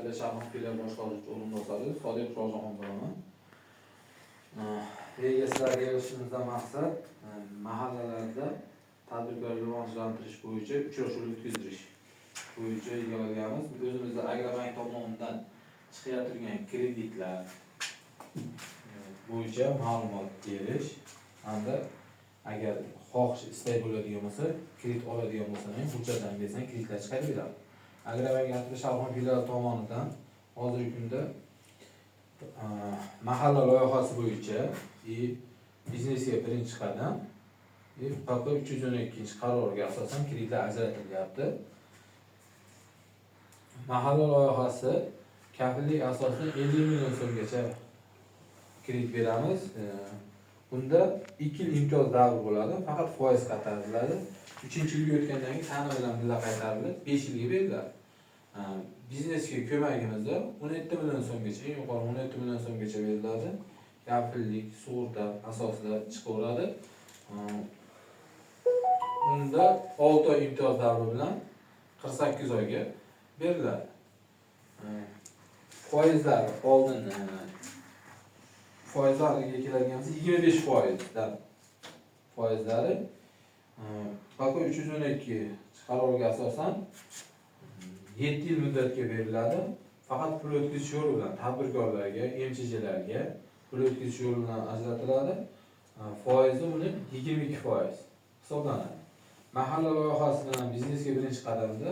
ATB Sharxon filial boshqaruvchi o'rinbosari Sodiq Ro'zixon bo'laman. Bu yerga sizlarga yig'ilishimizdan maqsad mahallalarda tadbirkorlikni rivojlantirish bo'yicha uchrashuvlar o'tkazish bo'yicha yig'ilganmiz. O'zimizda Agrobank tomonidan chiqayotgan kreditlar bo'yicha ma'lumot berish hamda agar xohish, istak bo'ladigan bo'lsa, kredit oladigan bo'lsa ham, hujjatlarni bersang, kreditlar chiqarib beradi. Agrobank ATB Sharxon filiali tomonidan hozirgi kunda mahalla loyihasi bo'yicha и biznesga birinchi qadam и ПП 312-qarorga asosan kreditlar ajratilyapti. Mahalla loyihasi kafillik asosida 50 million so'mgacha kredit beramiz. Bunda 2 yil imtiyoz davri bo'ladi, faqat foiz qaytariladi. Uchinchi yilga o'tgandan keyin tani bilan birga qaytarilib, 5 yilga beriladi. Biznesga ko'magimizda 17 million so'mgacha, eng yuqori 17 million so'mgacha beriladi. Kafillik, sug'urta asosida chiqaveradi. Unda 6 oy imtiyoz davri bilan 48 oyga beriladi. Foizlar oldin foizlariga keladigan bo'lsak, 25 foizdan foizlari ПП 312 qarorga asosan 7 yil muddatga beriladi. Faqat pul o'tkazish yo'li bilan tadbirkorlarga, МЧЖ larga pul o'tkazish yo'li bilan ajratiladi. Foizi uni 22% hisoblanadi. Mahalla loyihasi bilan biznesga birinchi qadamda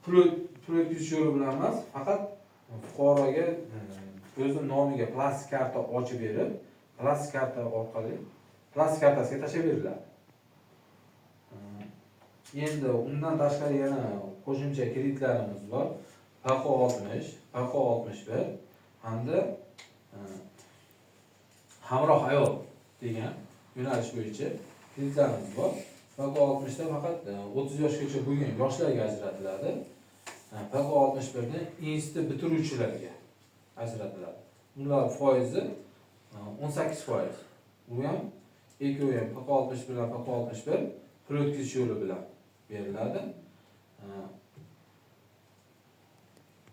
pul o'tkazish yo'li bilan emas, faqat fuqaroga o'zi nomiga plastik karta ochib berib, plastik karta orqali plastik kartasiga tashlab beriladi. Endi undan tashqari yana qo'shimcha kreditlarimiz bor. PQ 60, PQ 61 hamda Hamroh ayol degan yo'nalish bo'yicha kreditlarimiz bor. PQ 60 da faqat 30 yoshgacha bo'lgan yoshlarga ajratiladi. PQ 61 da institut bitiruvchilarga ajratiladi. Ular foizi 18%. U ham, ikkovi ham, PQ 60 bilan PQ 61 pul o'tkazish yo'li bilan beriladi.